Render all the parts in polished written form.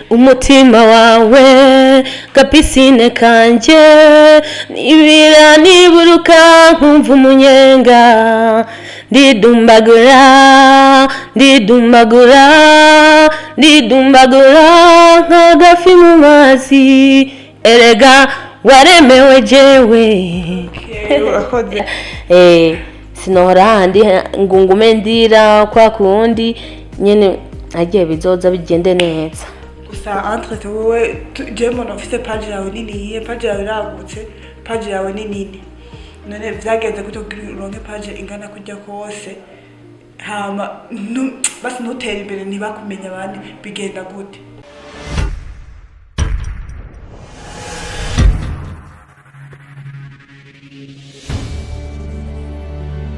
Umutima wawe gapisine kanje, nibira niburuka nkumva umunyenga, ndidumbagura, ndidumbagura, ndidumbagura nk'agafi mu mazi. Erega waremewe jewe. Urakoze. Sinohora handi ngo ngume ndira kwa kundi nyene, agiye bizoza bigende neza. Gusa entre wowe jewe mbona ufise page yawe niniye, page yawe iragutse, page yawe ni nini. None vyagenze gute kugira uronke page ingana kurya kose, hama basi ntutere imbere, ntibakumenye abandi? Bigenda gute?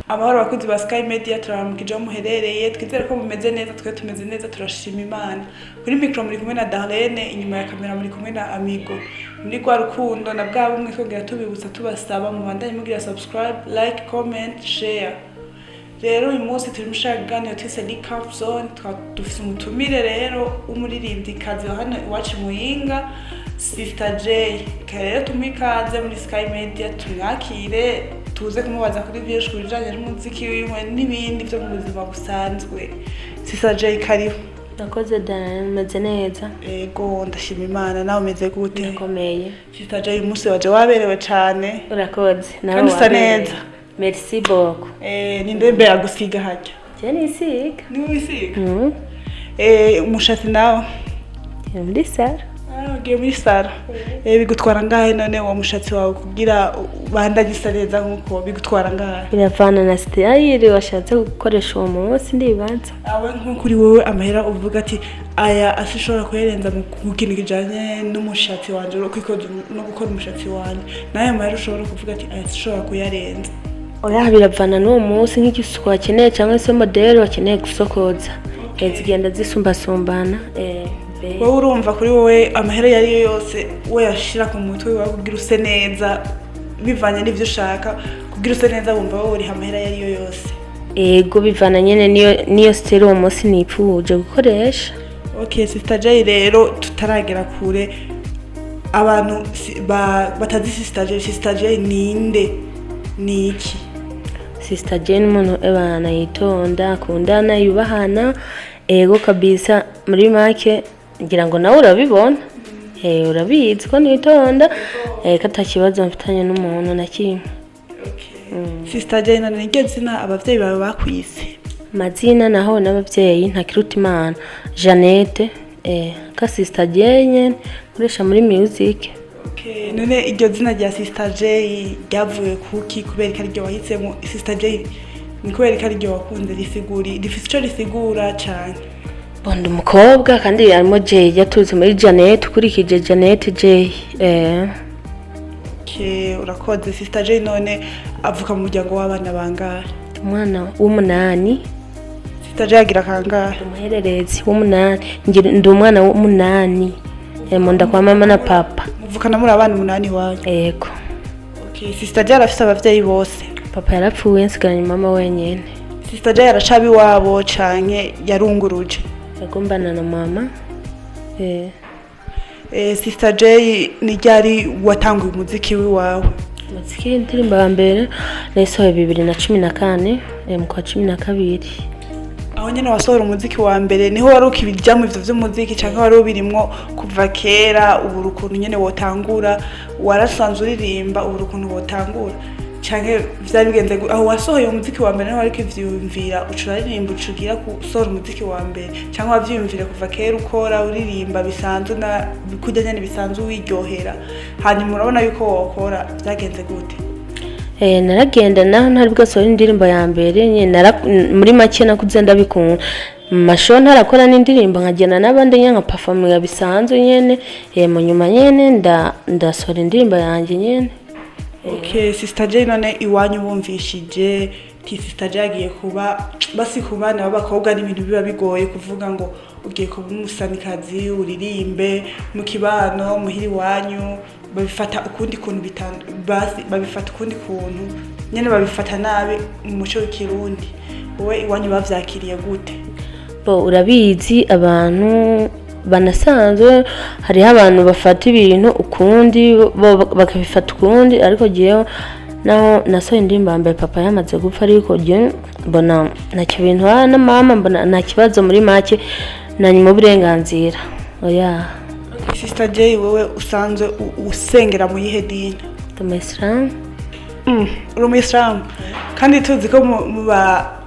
Amahoro abakunzi ba Sky Media, turabaramukije aho muherereye. Twizere ko mumeze neza, twe tumeze neza, turashima Imana. Kuri mikoro muri kumwe na Darlene, inyuma ya kamera muri kumwe na Amigo. Muri rwa rukundo na bwa bumwe, twongera tubibutsa, tubasaba mubandanye mugira subscribe, like, comment, share. Rero uyu munsi turi mushaka kuganira twise ni Camp Zone. Dufise umutumire rero w'umuririmbyikazi wa hano iwacu Muyinga, Sister J. Reka rero tumuhe ikaze muri Sky Media, tumwakire, tuze kumubaza kuri vyinshi ku bijanye n'umuziki wiwe n'ibindi vyo mu buzima busanzwe. Sister J, karibu. Nakoze Dana, meze neza. Ego, ndashima Imana. Nawe umeze gute? Ndakomeye. Sister J, uyu munsi waje waberewe cane. Urakoze nawe. Kandi usa waberewe. neza. Merci beaucoup. Ninde mbe yagusiga harya? Je nisiga. Niwe wisiga? Umushatsi nawe? Muri sara. Ah, ugiye muri sara. Bigutwara ngahe none uwo mushatsi wawe kugira ubandanye usa neza nkuko? Bigutwara ngahe? Biravana na style washatse gukoresha uwo munsi, ndibanza. Awe nko kuri wowe, amahera uvuga ati aya asishobora kuyarenza mu kintu kijanye n'umushatsi wanje no kwikoza no gukora umushatsi wanje, nayo mahera ushobora kuvuga ati aya sishobora kuyarenza? Oya, biravana n'uwo munsi, nk'igisuko wakeneye cyangwa se modèle wakeneye gusokoza. Zigenda zisumbasumbana, be. Wowe urumva kuri wowe amahera iyo ariyo yose we yashira ku mutwe wawe kugira use neza, bivanye n'ivyo ushaka kugira use neza, wumva wowe uriha amahera iyo ariyo yose? Ego, bivana nyene niyo style uwo munsi nipfuje gukoresha. Okay, Sister J, rero tutaragera kure, abantu batazi Sister J, Sister J ninde, ni iki? Sister Jane, umuntu ebana yitonda, akundana, yubahana, ego kabisa. Muri make ngira ngo nawe urabibona, urabizi ko nitonda, ko ata kibazo mfitanye n'umuntu na kimwe. Sister J, none niryo zina abavyeyi bawe bakwise? Amazina naho n'abavyeyi Ntakirutimana Jeannette, ka Sister Jane nkoresha muri music. Okay, none iryo zina rya Sister J ryavuye kuki? Kubera ko ariryo wahisemo? Sister J ni kubera ko ariryo wakunze? Risiguri, rifise ico risigura cane? Bon, ndi umukobwa kandi harimo J yaturutse muri Jeannette, ukurikije Jeannette J. Okay, urakoze. Sister J none avuka mu muryango w'abana bangahe? Umwana w'umunani. Sister J agira kangahe? Umuhererezi w'umunani. Ndi umwana w'umunani, mu nda kwa mama na papa. Muvukana muri abana umunani iwanyu? Yego. Okay, Sister J arafise abavyeyi bose? Papa yarapfuye, nsigaranye mama wenyene. Sister J aracaba iwabo canke yarunguruje? Yagombana na mama. Sister J, ni ryari watanguye umuziki w'iwawe? Umuziki, indirimbo ya mbere nayisohoye 2014, mu kwa 12. Aho nyene wasohora umuziki wa mbere, niho wari ukibijamwo ivyo vy'umuziki canke wari ubirimwo kuva kera? Ubura ukuntu nyene wotangura, warasanzwe uririmba, ubura ukuntu wotangura, canke vyari bigenze aho wasohoye umuziki wa mbere niho wari ukivyiyumvira uca uraririmba, uca ugira gusohora umuziki wa mbere, canke wavyiyumvira kuva kera ukora uririmba bisanzwe na kurya nyene bisanzwe wiryohera, hanyuma urabona yuko wokora? Vyagenze gute? Naragenda naho ntari bwasohora indirimbo ya mbere nyene, muri make nakuze ndabikunda. Mu mashow ntarakora n'indirimbo, nkagenda n'abandi nyene nka performinga bisanzwe nyene. Mu nyuma nyene ndasohora indirimbo yanjye nyene. Okay, Sister J, none iwanyu bumvishije ti Sister J agiye kuba, basi ku bana b'abakobwa n'ibintu biba bigoye kuvuga ngo ugiye kuba umusanikazi uririmbe mu kibano muhira iwanyu, babifata ukundi kuntu, basi babifata ukundi kuntu nyene, babifata nabi mu muco w'ikirundi. Wowe iwanyu bavyakiriye gute? Bo, urabizi abantu banasanzwe. Hariho abantu bafata ibintu ukundi, bo bakabifata ukundi, ariko jewe naho nasohoye indirimbo ya mbere papa yamaze gupfa, ariko jewe mbona ntacyo bintu na mama mbona nta kibazo, muri make na nyuma uburenganzira, oya. Sister Jay, wewe usanzwe usengera mu yihe dini? Ndi umuyisilamu. Uri umuyisilamu, kandi tuzi ko mu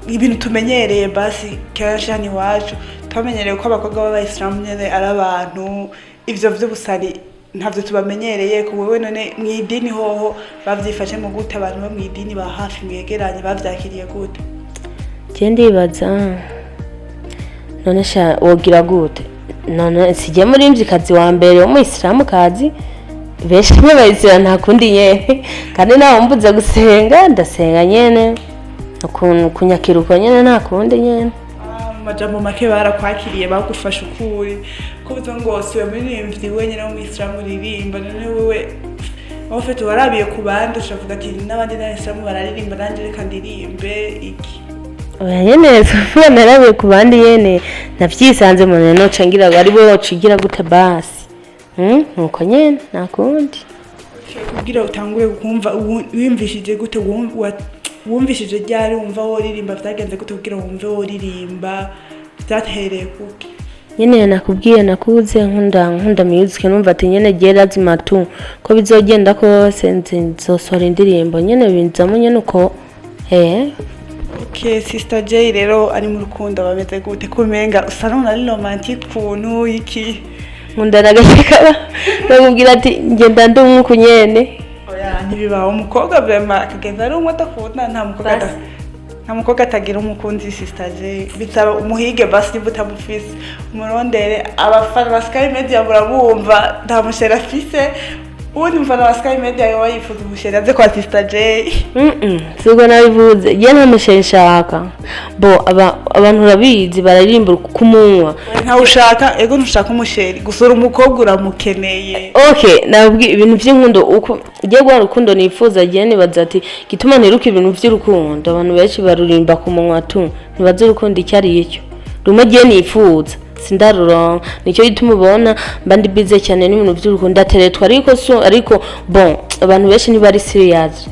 ibintu tumenyereye basi kenshi hano iwacu twamenyereye ko abakobwa b'abayisilamu nyene ari abantu ivyo vy'ubusari ntavyo tubamenyereye. Ku wewe none mu idini hoho bavyifashe mu gute? Abantu bo mu idini ba hafi mwegeranye bavyakiriye gute? Je ndibaza, none sha wogira gute? None sijye murimvyikazi wa mbere w'umuyisilamukazi, benshi b'abayisilamu nta kundi nyene, kandi nawe mbuze gusenga ndasenga nyene. Ukuntu kunyakira uko nyene, nta kundi nyene. Ah, mu majambo make barakwakiriye, bagufasha ukuri ko bivuze ngo siwe muririmbyi wenyine w'umuyisilamu uririmba. None wewe ufite warabiye ku bandi ushavuga ati n'abandi n'abayisilamu bararirimba, nanjye reka ndirimbe iki? Oya nyene, sofuwa narabiye ku bandi nyene, navyisanze mu noca ngira ari bo woca gute basi. Nuko nyene, nta kundi. Kugira utangure kumva wiyumvishije gute? Wumvishije ryari wumva woririmba? Vyagenze gute kugira wumve woririmba? Vyahereye kuki? Nyene nakubwiye, nakuze nkunda music, numva ati nyene je lazima tu ko bizogenda kose nzosohora indirimbo nyene, binzamo nyene uko. Okay, Sister J rero ari mu rukundo bameze gute? Kumenga usa n'umuntu ari romantique ukuntu iki. Nkunda nagashika bakubwira ati ngenda ndi umwuku nyene. Oya, ntibibaho, umukobwa vraiment akagenda ari umwe adakunda, nta mukobwa Basi. Nta mukobwa atagira umukunzi. Sister J, bisaba umuhige basi, niba utamufise umurondere. Abafana ba Sky Media murabumva, nta musheri afise. Uwundi mufana wa Sky Media yoba yifuza umusheri aze kwa Sister J. Siko nabivuze, je nta musheri nshaka. Bo abantu urabizi bararirimba ku munwa. Ntawe ushaka, ego ntushaka umusheri, gusura umukobwa uramukeneye. Okay, nabwi ibintu by'inkundo uko ugiye guha urukundo nifuza, giye nibaza ati gituma ntiruka ibintu by'urukundo, abantu benshi barurimba ku munwa tu, ntibazi urukundo icyo ari cyo. Rumwe giye nifuza sindaruronka, nicyo gituma ubona mba ndi busy cyane n'ibintu by'urukundo, ndateretwa ariko so, ariko bon, abantu benshi ntibari serious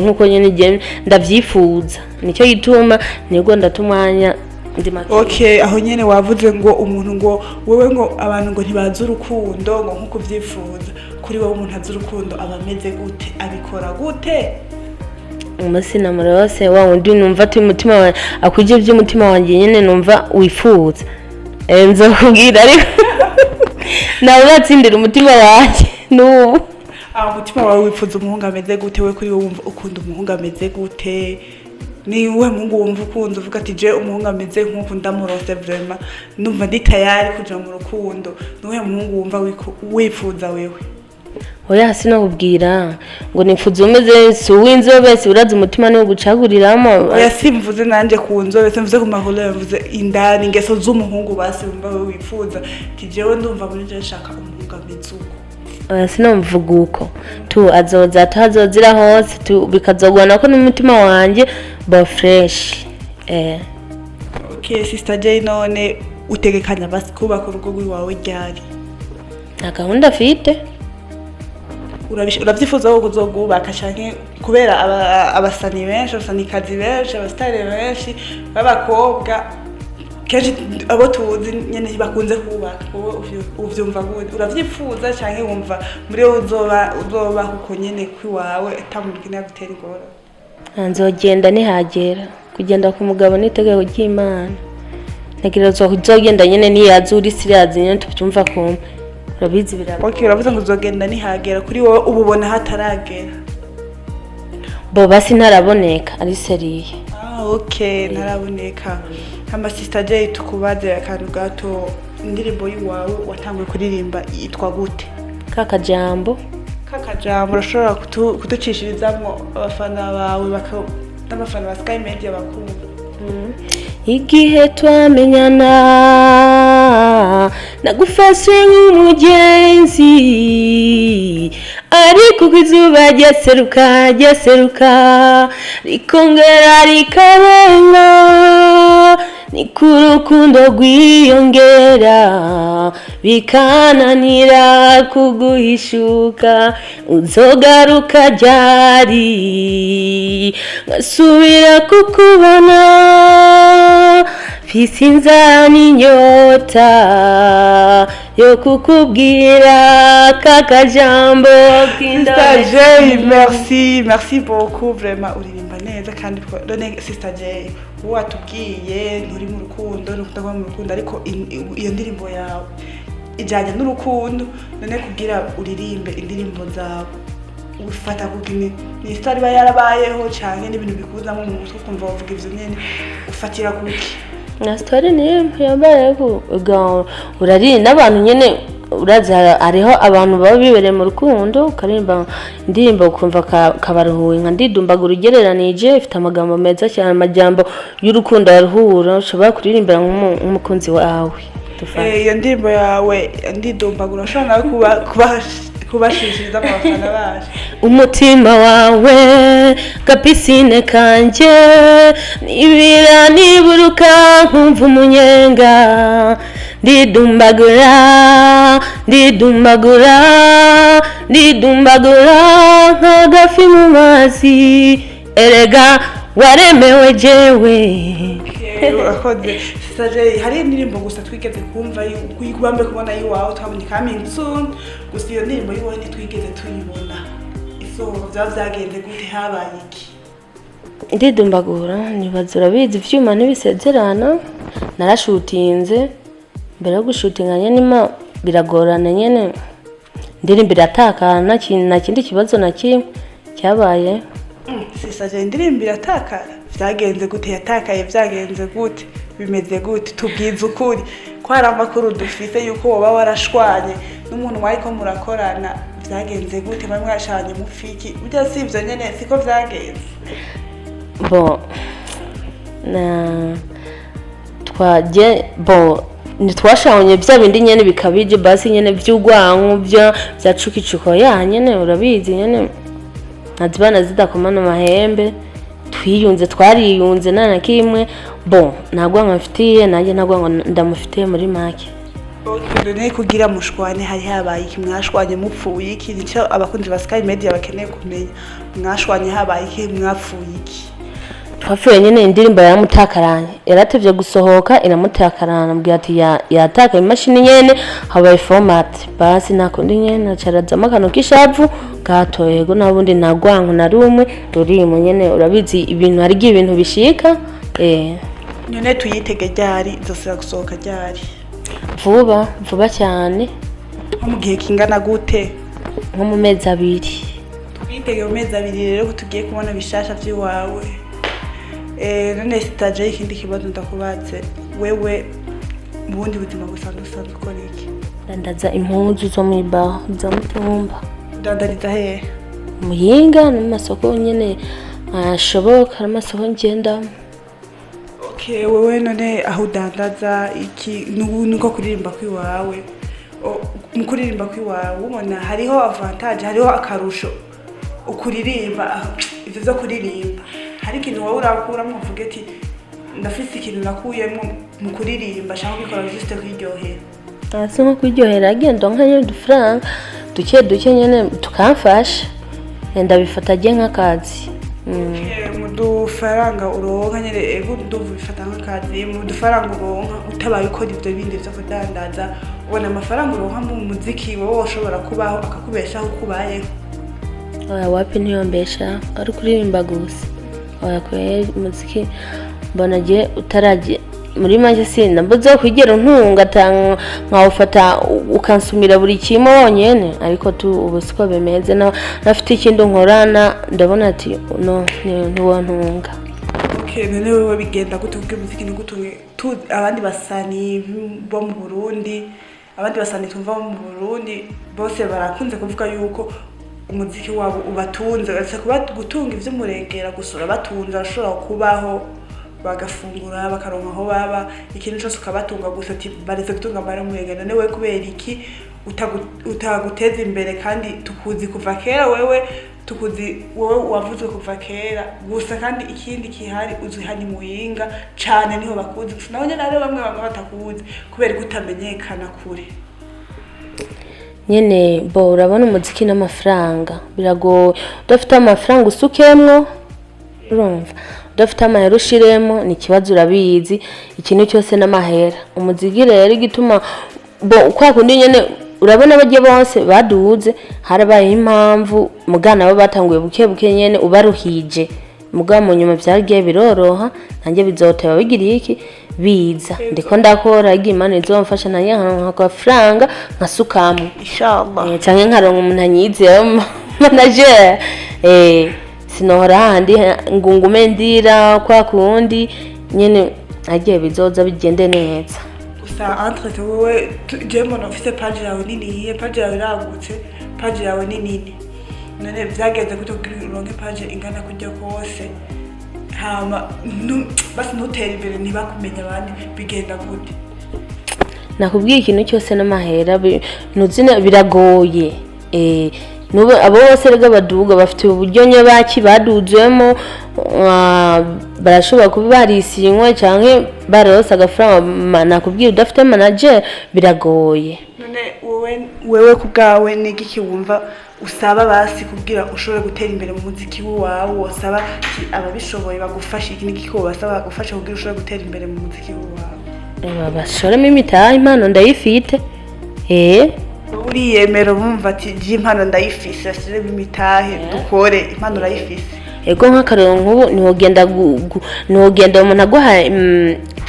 nkuko nyene giye ndavyifuza, nicyo gituma nibwo ndata umwanya ndi make. Okay, aho nyene wavuze ngo umuntu ngo wewe ngo abantu ngo ntibazi urukundo ngo nkuko uvyifuza. Kuri wowe umuntu azi urukundo aba ameze gute? Abikora gute? Umunsi namurose wa wundi numva ati umutima wanjye akwije iby'umutima wanjye nyine numva wifuza. Nzokubwira, ariko nawe uratsindira umutima wanjye n'ubu. Aho umutima wawe wifuza umuhungu ameze gute? We kuri wowe wumva ukunda umuhungu ameze gute? Ni uwuhe muhungu wumva ukunda, uvuga ati je umuhungu ameze nk'uku ndamurose, vraiment ndumva ndi tayari kuja mu rukundo? Ni uwuhe muhungu wumva wifuza wewe? Oya, sinakubwira ngo nifuza umeze, si uw'inzobe, si urazi umutima niwo gucaguriramo. Oya, simvuze nanje ku nzobe, simvuze ku mahoro, mvuze indani, ingeso z'umuhungu basi wumva wewe wifuza ati jewe ndumva muri je nshaka umuhungu ameze uko. Oya, sinamvuga uko tu, azoza atazozira hose tu, bikazogwana ko n'umutima wanjye ba fresh. Okay, Sister J, none utegekanya basi kubaka urugo rwawe ryari? Nta gahunda afite. Uravyifuza ko kuzogubaka canke kubera abasani benshi, abasanikazi benshi, abasitari benshi b'abakobwa kenshi abo tuzi nyene bakunze kubaka, wowe uvyumva gute? Uravyifuza canke wumva muri wowe uzoba uko nyene kwiwawe ata muntu ukeneye gutera ingorane? Nzogenda nihagera. Kugenda ku mugabo n'itegeko ry'Imana, ntegerezwa kuzogenda nyene niyaza uri serious nyene tubyumva kumwe, urabizi biraba. Okay, uravuze ngo uzogenda nihagera. Kuri wowe ubu ubona hataragera? Bo basi ntaraboneka ari sérieux. Ah, okay, ntaraboneka. Hama Sister J, tukubaze akantu gato: indirimbo y'iwawe watanguye kuririmba yitwa gute? Kakajambo. Kakajambo, urashobora kuducishirizamwo abafana bawe n'abafana ba Sky Media bakumva? Igihe twamenyana nagufashe nk'umugenzi, ariko uko izuba ryaseruka ryaseruka rikongera rikarenga. Ni ku rukundo rwiyongera, bikananira kuguhishuka. Uzogaruka ryari, ngasubira kukubona? Mfise inzara n'inyota yo kukubwira kakajambo. Sister J, merci, merci beaucoup, vraiment uririmba neza. Kandi none Sister J, wowe watubwiye nturi mu rukundo, ntukunda kuba mu rukundo, ariko iyo ndirimbo yawe ijanye n'urukundo. None kugira uririmbe indirimbo zawe ufata kugira ni star iba yarabayeho, canke n'ibintu bikuzamo mu mutwe ukumva wavuga ivyo nyene, ufatira kuki? Na story niyo yambaye urari n'abantu nyene, urazi hariho abantu baba bibereye mu rukundo, ukaririmba indirimbo ukumva kabaruhuye. Nka Ndidumbagura, ugereranije, ifite amagambo meza cyane, amajambo y'urukundo aruhura, ushobora kuririmbira nk'umukunzi wawe. Dufate. Iyo ndirimbo yawe Ndidumbagura, ushobora nawe kubashishiriza mu bafana bacu? Umutima wawe gapisine kanje, nibira niburuka nkumva umunyenga, ndidumbagura, ndidumbagura, ndidumbagura nk'agafi mu mazi. Erega waremewe jewe. Urakoze, Sister J. Hari indirimbo gusa twigeze kumva, kubambe kubona yiwawe, twabonye coming soon gusa, iyo ndirimbo yiwawe ntitwigeze tuyibona isohoka. Byaba byagenze gute? Habaye iki? Ndidumbagura, nibaza urabizi, ivyuma ntibisezerana. Narashutinze, mbere yo gushutinga nyene ima biragorana nyene, indirimbo iratakana. Nta kindi kibazo na kimwe cyabaye. Sister J, indirimbo iratakara, vyagenze gute? Yatakaye vyagenze gute? Bimeze gute? Tubwize ukuri ko hari amakuru dufise yuko woba warashwanye n'umuntu mwariko murakorana. Vyagenze gute? Mwari mwashanye mufiki? Burya si ivyo nyene, siko vyagenze? Bon, na twaje, bon, ntitwashanye bya bindi nyene bikabije, basi nyene vy'urwanko bya cukicuko ya nyene, urabizi nyene, ntazibana zidakomana amahembe. Twiyunze, twariyunze, nta na kimwe. Bon, nta rwanko mfitiye, nanjye nta rwanko ndamufitiye muri make. None kugira mushwane hari habaye iki? Mwashwanye mupfuye iki? Nicyo abakunzi ba Sky Media bakeneye kumenya. Mwashwanye habaye iki? Mwapfuye iki? Twapfuye nyine indirimbo yaramutakaranye, yaratevye gusohoka, iramutakarana. Ambwira ati yatakaye imashini nyene, habaye format. Basi nakundi nyene acarazamo akantu k'ishavu gatoye. Yego, nabundi nta rwanko na rumwe rurimo nyene, urabizi ibintu, hari igihe ibintu bishika. None tuyitege ryari? Izosubira gusohoka ryari? Vuba vuba cyane. Nko mu gihe kingana gute? Nko mu mezi 2. Twitege mu mezi 2 rero ko tugiye kubona bishasha vy'iwawe. None Sister J, ikindi kibazo ndakubatse, wewe mu bundi buzima busanzwe usanzwe ukora iki? Ndandaza impuzu zo mw'ibaho za mutumba. Udandariza hehe? Muyinga no mu masoko nyene ashoboka, hari amasoko ngendamo. Okay, wewe none aho udandaza iki, nuko kuririmba kw'iwawe, mu kuririmba kw'iwawe ubona hariho avantage, hariho akarusho ukuririmba, ivyo vyo kuririmba, hari ikintu wowe urakuramo uvuge ati ndafise ikintu nakuyemo mu kuririmba, cyangwa ubikora juste kwiryohera? Hasi nko kwiryohera, agenda nka nyene udufaranga duke duke nyene tukamfasha, ndabifata je nk'akazi. Mu dufaranga uronka nyene, ego ndumva ubifata nk'akazi. Mu dufaranga uronka utabaye ukora ivyo bindi vyo kudandaza, ubona amafaranga uronka mu muziki wowe ushobora kubaho, akakubeshaho uko ubayeho? Oya, wapi, ntiyombesha ari kuririmba gusa. Oya kweri, umuziki mbona je utaraje muri make sinambuze kwigera untunga nkawufata ukansumira buri kimwe wonyene, ariko tu ubu siko bimeze. Nafite ikindi nkorana, ndabona ati no ntiwontunga. Okay, none wewe bigenda gute kugira umuziki ntigutunge? Abandi basani bo mu Burundi, abandi basani tumva bo mu Burundi bose barakunze kuvuga yuko umuziki wabo ubatunze, uretse kuba gutunga ivy'umurengera gusa, urabatunze, barashobora kubaho, bagafungura, bakaronka aho baba, ikintu cose ukabatunga gusa, ati baretse gutunga amahera y'umurengera. None wewe kubera iki utaguteza imbere kandi tukuzi kuva kera wewe? Tukuzi wowe wavuzwe kuva kera gusa, kandi ikindi kihari, uzwi hano i Muyinga cane, niho bakuzi gusa. Naho nyene hariho bamwe bamwe batakuzi kubera ko utamenyekana kure. Nyene bo urabona, umuziki n'amafaranga biragoye. Udafite amafaranga usukemwo, urumva, udafite amahera ushiremo ni ikibazo. Urabizi, ikintu cyose n'amahera. Umuziki rero, igituma bo kwa kundi nyene, urabona bajya bose baduze, harabayeho impamvu mugana bo batanguye buke buke nyene ubaruhije, muga mu nyuma vyagiye biroroha. Nanjye bizoteba bigiriye iki biza, ndiko ndakora igihe Imana izomfasha, nanjye nkaronka agafaranga nkasukamwo. Inshallah. Canke nkaronka umuntu anyizeye, manager. Sinohora hahandi ngo ngume ndira kwa kundi nyene, agiye bizoza bigende neza. Gusa entre wowe je mbona ufise page yawe nini, iyihe page yawe iragutse, page yawe ni nini. None vyagenze gute kugira uronke page ingana kurya kose, hama basi ntutere imbere, ntibakumenye abandi? Bigenda gute? Nakubwiye, ikintu cyose n'amahera, biragoye. Nubu abo bose rega baduga bafite uburyo nyabaki baduzwemo, barashobora kuba barisinywe canke bararose agafaranga. Nakubwiye, udafite manager biragoye. None wewe ku bwawe ni igiki wumva usaba basi kugira ushobore gutera imbere mu muziki wawe? Wosaba ki ababishoboye bagufasha? Iki ni igiki wobasaba bagufasha kugira ushobore gutera imbere mu muziki wawe? Bashoremo imitahe, impano ndayifite. Wowe uriyemera, bumva ati je impano ndayifise, ashyiremo imitahe dukore, impano urayifise. Ego, nk'akarero nk'ubu ntiwogenda umuntu aguha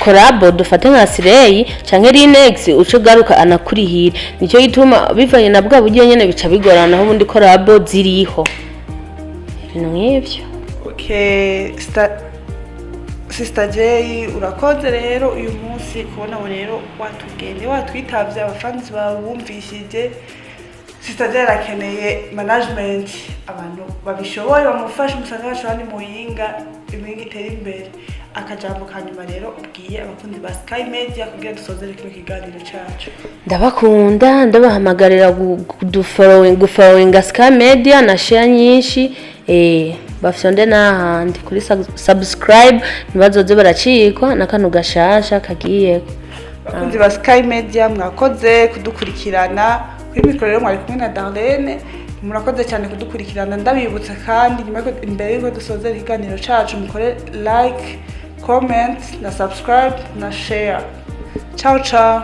collabo, dufate nka Sireyi canke Linex, uce ugaruka anakurihira. Nicyo gituma bivanye na bwa buryo nyene bica bigorana, aho ubundi collabo ziriho, ibintu nk'ivyo. Okay, Sister Jay, urakoze rero uyu munsi kubona ubu rero watugende watwitavye, abafanzi bawe bumvishije. Sister Jay arakeneye management, abantu babishoboye bamufashe. Umusanzu wacu hano Muyinga, Imuyinga itere imbere. Akajambo ka nyuma rero ubwiye abakunzi ba Sky Media kugira dusozere kino kiganiro cacu. Ndabakunda, ndabahamagarira gufollowinga Sky Media na share nyinshi, bafyonde n'ahandi kuri subscribe, ntibazoze baracikwa na kano gashasha kagiyeko. Bakunzi ba Sky Media, mwakoze kudukurikirana. Kuri mikoro rero mwari kumwe na Darlene. Murakoze cyane kudukurikirana. Ndabibutsa kandi nyuma imbere yuko dusozera ikiganiro cacu, mukore like, comment na subscribe na share. Ciao ciao.